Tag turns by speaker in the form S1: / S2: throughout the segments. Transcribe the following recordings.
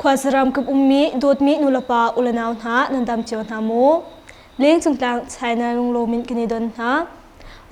S1: Khuasaram kam ummi dawtmi nulepa ulenau hna nan dam cio hna maw? Lengcung tlang China lunglawm in kan i don hna.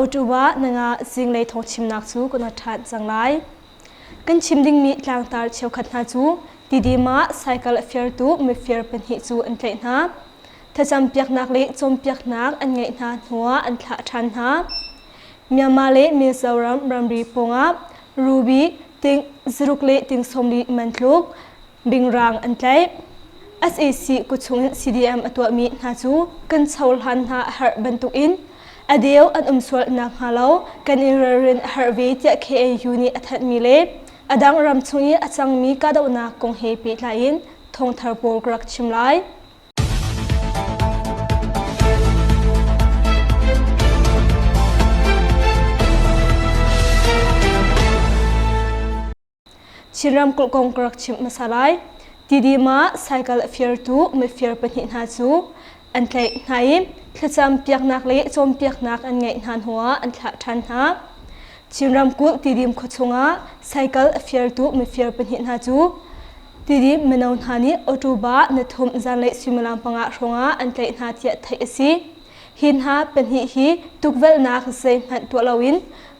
S1: October nanga zinglei thawng chimnak cu kan ṭhan cang lai. Kan chim dingmi tlangtar cheukhat hna cu Tidim ah cycle a firtu mifir pahnih cu an tlaih hna. Thlacam piaknak le cawnpiaknak an ngeih hna hnuah an thlah ṭhan hna. Myanmar le Mizoram ramri pawngah ruby ting zaruk le ting sawmli man tluk bingrang an tlaih. SAC kutchung in CDM a tuahmi hna cu kan cohlan hna a herh bantukin a deu an um sual nakhnga lo kan i ralrin a herh ve tiah KNU nih a thanhmi le a dang ram chung i a cangmi kahdohnak kong he pehtlai in thawngthar pawl ka rak chim lai. Chin ramkulh kong ka rak chimh hmasa lai. Tidim ah cycle a firtu mifir pahnih hna cu an tlaih hna i thlacam piaknak le cawnpiaknak an ngeih hna hnuah an thlah ṭhan hna. Chin ramkulh Tidim khuachung ah cycle a firtu mifir pahnih hna cu Tidim mino hna nih October ni thum zanlei suimilam panga hrawngah an tlaih hna tiah theih a si. Hi hna pahnih hi tukvelhnak zeihmanh tuah loin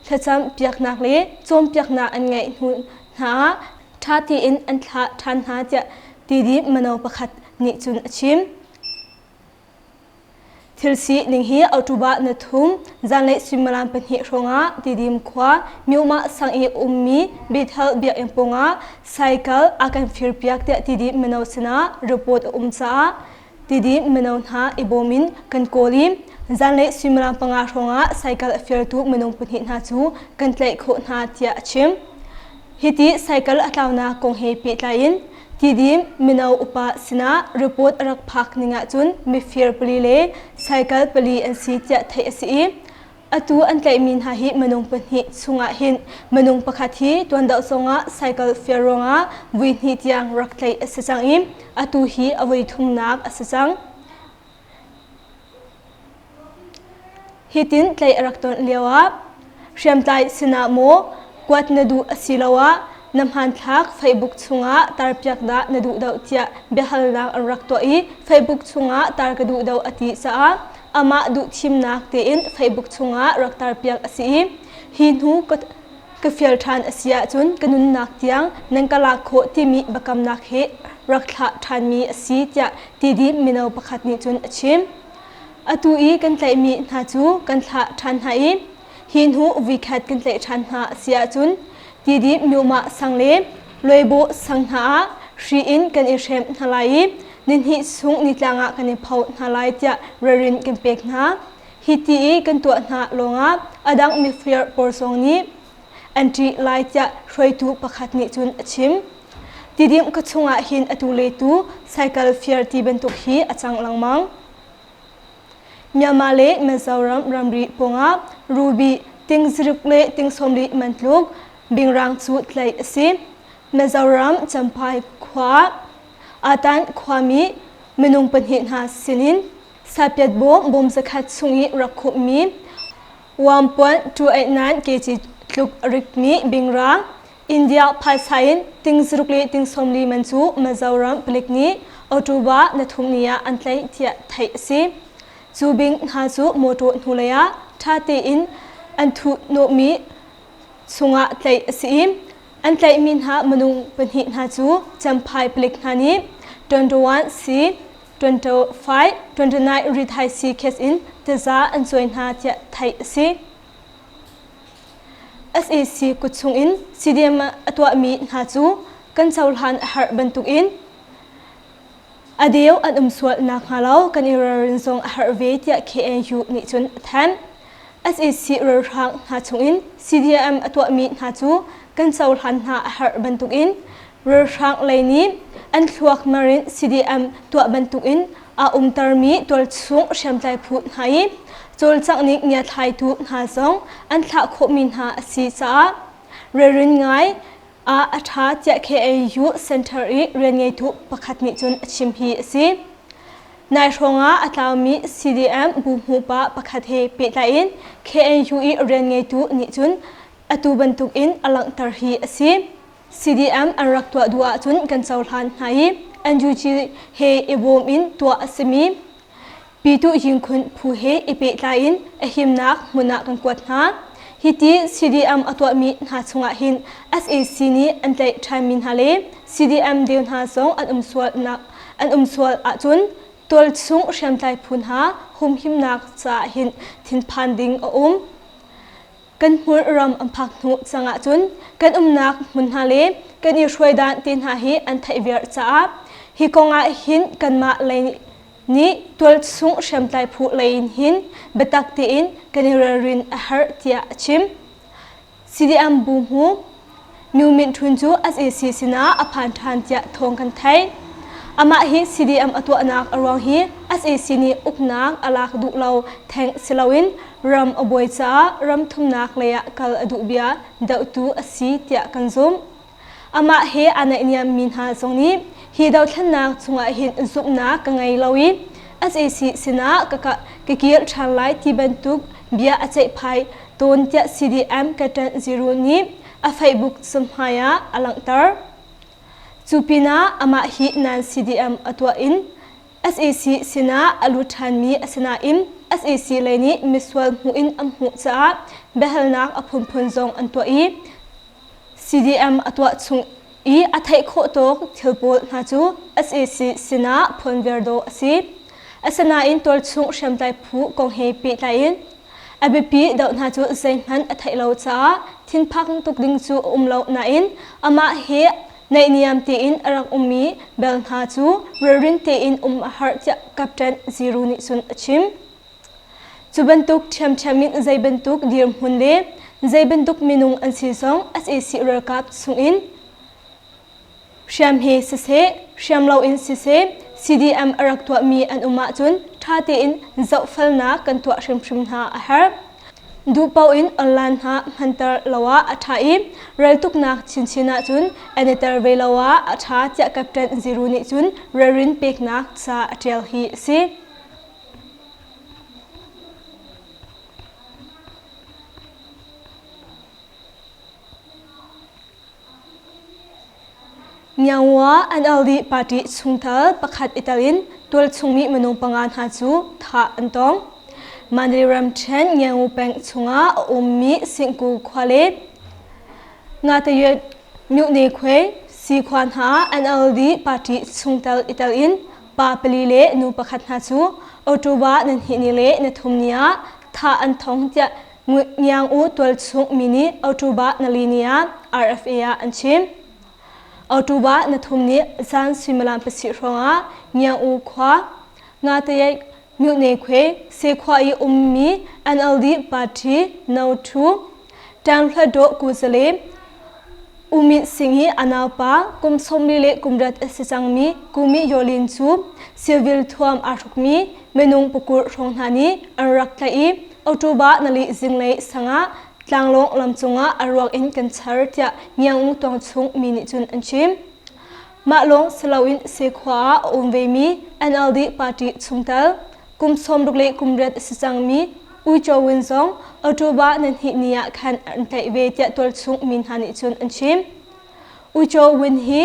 S1: thlacam piaknak le cawnpiaknak an ngeih hnu hna ah ṭha tein an thlah ṭhan hna tiah Tidim mino pakhat nih cun a chim. Thil si ning hi October na thum zanlei suimilam pahnih hrawngah Tidim khua Myomah sang i ummi Bethel biakinn pawngah cycle a kan firpiak tiah Tidim mino sinah report a um caah Tidim mino hna i bawm in kan kawl i zanlei suimilam panga hrawngah cycle a firtu minung pahnih hna cu kan tlaih khawh hna tiah a chim. Hiti cycle a tlaunak kong he pehtlai in Tidim mino upa sinah report a rak phak ning ahcun mifir pali le cycle pali an si tiah theih a si i Atu an tlaihmi hna hi minung pahnih chungah hin minung pakhat hi tuandoh zongah cycle fir ruangah vui hnih tiang rak tlaih a si cang i atu hi a voi thumnak a si cang. Hitin tlaih a rak ton lioah hriamtlai sinah maw kuat na duh asiloah na hmanthlak Facebook chungah tarpiak dah na duh deuh tiah biahalnak an rak tuah i Facebook chungah tar ka duh deuh a ti caah amah duhthimnak tein Facebook chungah rak tarpiak a si i hi hnu ka fial ṭhan a si ahcun ka nunnak tiang nan ka lak khawh timi biakamnak he rak thlah ṭhanmi a si tiah Tidim mino pakhat nih cun a chim. Atu i kan tlaihmi hna cu kan thlah ṭhan hna i hi hnu vuikhat kan tlaih ṭhan hna a si ahcun Tidim Myomah sang le Luaibawh sang hna ah hri in kan i hrem hna lai i nihnih chung nitlang ah kan i pho hna lai tiah ralrin kan pek hna. Hi ti i kan tuah hna lawngah a dang mifir pawl zong nih an ṭih lai tiah hruaitu pakhat nih cun a chim. Tidim ka chungah hin atu le tu cycle fir ti bantuk hi a cang lengmang. Myanmar le Mizoram ramri pawngah ruby ting zaruk le ting sawmli man tluk bingrang cu tlaih a si. Mizoram Champhai khua Atan khuami minung pahnih hna sinin sapiat bawm bawm zakhat chung i rak khumhmi 1.289 kg tluk a rikmi bingrang India phaisa in ting zaruk le ting sawmli man cu Mizoram palik nih October na thum ni ah an tlaih tiah theih a si. Cu bing hna cu motor hnulei ah ṭha tein an thuh hnawhmi chungah tlaih a si i An tlaihmi hna minung pahnih hna cu Champhai palik hna nih 21 C 25 29 rithaisi case in taza an cuai hna tiah theih a si. SAC kutchung in CDM a tuahmi hna cu kan cohlan a herh bantukin a deu an um sual nakhnga lo kan i ralrin zong a herh ve tiah KNU nih cun a thanh. SAC ralhrang hna chungin CDM a tuahmi hna cu kan cohlan hna a herh bantukin ralhrang lei nih an thluak mar in CDM tuah bantukin aa umtermi tualchung hriamtlai phu hna i cawlcangh ning ngiathlaitu hna zong an thlah khawhmi hna a si caah ralrin ngai ah a ṭha tiah KAU Center i rianngeitu pakhat nih cun a chim hi a si. Nai hrawngah a tlaumi CDM buhmu pa pakhat he pehtlai in KNU i rianngeitu nih cun atu bantukin a langhter hi a si. CDM an rak tuah duh ahcun kan cohlan hna i NUG he i bawm in tuah a simi Pyituh Yingkhun phu he i pehtlai in a himnak hmun ah kan kuat hna. Hiti CDM a tuahmi hna chungah hin sac nih an tlaih ṭhanmi hna le CDM deu hna zong an um sualnak an um sual ahcun tualchung hriamtlai phu hna humhimnak caah hin thinphan ding a um. Kan hmur ram an phak hnu cang ahcun kan umnak hmun hna le kan i hruaidan te hna hi an theih viar caah hi kong ah hin kanmah lei nih tualchung hriamtlai phu lei in hin biatak tein kan i ralrin a herh tiah a chim. CDM bu hmu Nu Mint Htun cu sac sinah a phan ṭhan tiah thawng kan theih. Amah hi CDM a tuahnak a ruang hi sac nih uknak a lak duh lo theng si loin ram a buai caah ram thumnak lei ah kal a duh bia dohtu a si tiah kan zumh. Amah he aa naihniammi hna zong nih hi dothlennak chungah hin zumhnak ka ngei lo i sac sinah ka ka kir ṭhan lai ti bantuk bia a ceihphai tawn tiah CDM Captain Zero nih a Facebook cahmai ah a langhter. Cu pinah amah hi nan CDM a tuah in sac sinah a lut ṭhanmi a si nain sac lei nih misual hmuh in an hmuh caah biahalnak a phunphun zong an tuah i CDM a tuah chung i a theih khawh tawk thil pawl hna cu sac sinah phuan viar dawh a si. Asinain tualchung hriamtlai phu kong he pehtlai in a biapi deuh hna cu zeihmanh a theih lo caah thinphang tuk ding cu a um lo nain amah he naihniam tein a rak ummi bel hna cu ralrin tein um a harh tiah Captain Zero nih cun a chim. Cu bantuk ṭhiamṭhiam in zei bantuk dirhmun le zei bantuk minung an si zong sac ralkap chungin hriam he siseh, hriam loin siseh, CDM a rak tuahmi an um ahcun ṭha tein zohfelnak kan tuah hrimhrim hna a herh. Duh paoh in online hna hmanter lo ah a ṭha i raltuknak chinchin ahcun an i ter ve lo ah a ṭha tiah Captain Ziru nih cun ralrin peknak ca a ṭial hi a si. Myanmar NLD party chungtel pakhat i tel in tualchungmi minung panga hna cu thah an tong. Mandalay ramṭhen Ngiangu peng chungah a ummi Singku khua le Ngatayet Myone Khwe sikhua hna NLD party chungtel i tel in pa pali le nu pakhat hna cu October ni hnih ni le ni thum ni ah thah an thong tiah Ngiang U tualchung mi nih October nali ni ah RFA ah an chim. October na thum ni zan suimilam pasih hrawngah Ngiang U khua Ngatayek Myone Khwe Sekhua i ummi NLD party No. 2 Ṭanghladawh Kuzale U Myint Sing i a naupa kum 40 le kum rat a si cangmi Kumi Yolin cu civil thuam aa hrukmi minung pakur hrawng hna nih an rak tlaih i October nali zinglei sangah tlanglawng lam cungah a ruak in kan char tiah Ngiang tuangchung mi nih cun an chim. Mah lawng si loin Sekhua ah a um vemi NLD party chungtel kum 60 le kum riat a si cangmi Uico Win zong October ni hnih ni ah khan an tlaih ve tiah tualchung mi hna nih cun an chim. Uico Win hi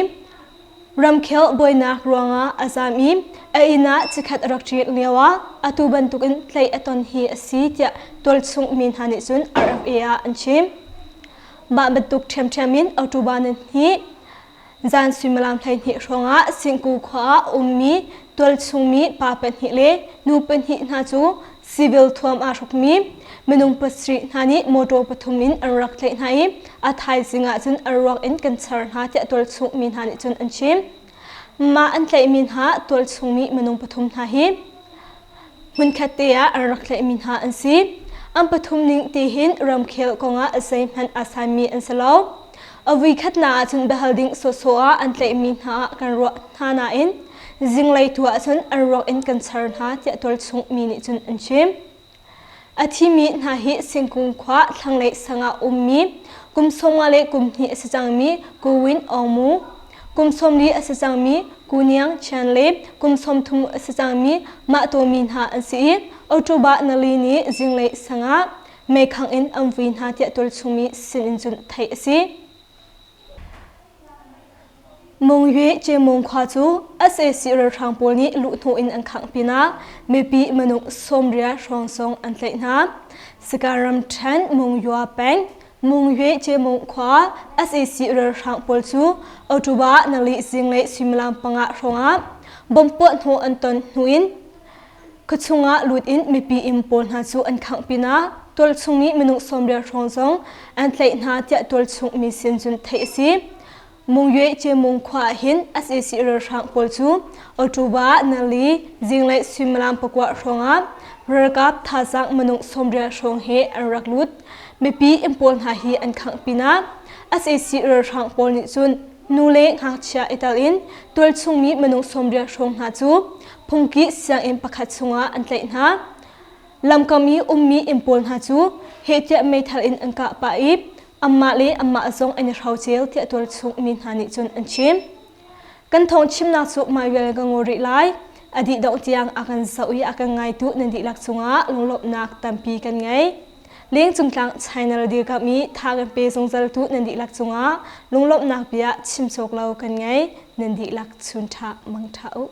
S1: ramkhel buainak ruangah a zaam i a inn ah chikkhat a rak ṭil lioah atu bantukin tlaih a ton hi a si tiah tualchung mi hna nih cun RFA ah an chim. Mah bantuk ṭhiamṭhiam in October ni hnih Zan suimilam 12 hrawngah Singku khua ah a ummi tualchungmi pa pahnih le nu pahnih hna cu civil thuam aa hrukmi minung pasarih hna nih motor pathum in an rak tlaih hna i a thaizing ah cun an ruak in kan char hna tiah tualchungmi hna nih cun an chim. Mah an tlaihmi hna tualchungmi minung pathum hna hi Hmunkhat te ah an rak tlaihmi hna an si. An pathum ning ti hin ramkhel kongah zeihmanh aa saimi an si lo. A vuikhatnak ahcun biahal ding sawhsawh ah an tlaihmi hna ah kan ruah hna nain zinglei tu ahcun an ruak in kan char hna tiah tualchung mi nih cun an chim. A thimi hna hi Singkung khua thlanglei sang ah ummi kum 50 le kum hnih a si cangmi Ku Win Aung Mu, kum 40 a si cangmi Ku Niang Chian le kum 30 a si cangmi Mah Taw Mi hna an si i October nali ni zinglei sang ah meikhang in an vui hna tiah tualchungmi sinin cun theih a si. Mungye Cemung khua cu sac ralhrang pawl nih luhhnawh in an khangh pinah mipi minung 90 hrawng zong an tlaih hna. Sagaing ramṭhen Mungyua peng Mungye Cemung khua sac ralhrang pawl cu October nali zinglei suimilam panga hrawngah bomb puahhnawh an ton hnu in Khuachung ah lut in mipi inn pawl hna cu an khangh pinah tualchung mi minung 90 hrawng zong an tlaih hna tiah tualchung mi sin cun theih a si. Mungyue Cemung khua ah hin sac ralhrang pawl cu October nali zinglei suimilam pakua hrawngah ralkap thazaang minung 90 hrawng he an rak lut. Mipi inn pawl hna hi an khangh pinah sac ralhrang pawl nih cun nu le ngakchia i tel in tualchung mi minung 90 hrawng hna cu phungki sianginn pakhat chungah an tlaih hna. Lamkam i ummi inn pawl hna cu heh tiah meithal in an kah pah i anmah le anmah zong an i hrocel tiah tualchung mi hna nih cun an chim. Kan thawng chimnak cu mah vial ka ngawl rih lai. A dih dongh tiang a kan zoh i a kan ngaitu nan dihlak cungah lunglawmhnak tampi kan ngei. Lengcung tlang channel dirkamh i tha kan pe zungzaltu nan dihlak cungah lunglawmhnak bia chim cawk lo kan ngei. Nan dihlak chun ṭha mang ṭha u.